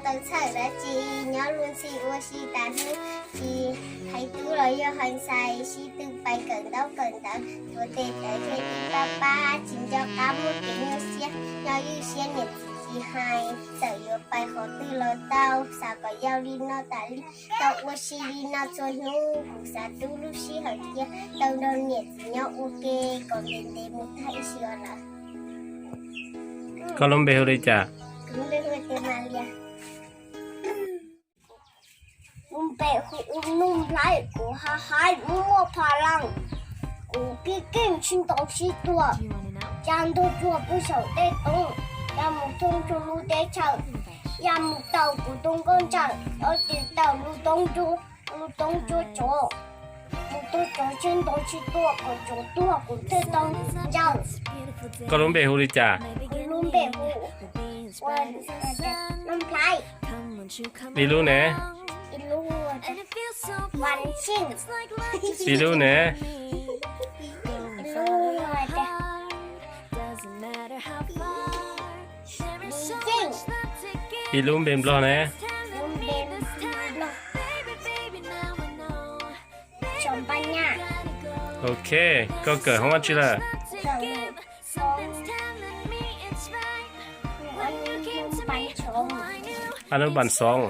Txhawj dab tsi, nyob luag ntxhi ua si tas hnub, tsis hais tub los yog hais ntxhais, sib tw pais kawm ntaub kawm ntawv, tuav tes tawv thiaj li pab pab, tsis nco qab muaj kev nyuaj siab, nyob ywj siab niam txiv tsis hais, txawm yuav pais qhov twg los tau, xav kom yau li no tas li, tau ua si li no txhua hnub, kuv xav tub lub sij hawm tias tau nrog niam txiv nyob ua ke kom ntev ntev mus tag ib sim os lawm. Koj lub npe hu li cas? Kuv lub npe hu tias Malia. Lub npe hu ua Nuj Nplhaib, kuv haj haib muaj muaj pha leej, kuv keej keej sib ntaus sib tua, ya ntug tsuag pub saum tej toob, ya mus thoob tsuag lub teb chaws, ya mus tau kuv tub nkauj ntsawm, ya mus tau lub toob tsuag, lub toob tsuag tsov, mus tub tsov sib ntaus sib tua kom tsov tuag kuv thiaj tau ntsawm. Koj lub npe hu li cas? Kuv lub npe hu ua Nuj Nplhaib. Ib lub ne? Ib lub Vam Xyeej. Ib lub ne? Ib lub Vam Xyeej. Ib lub npe Nplog ne? Lub npe Nplog Xos Npa Nyaj. Ok, koj kawm hoob dab tsi lawm? Kawm hoob Npa Xoov. Hoob Npa Xoov.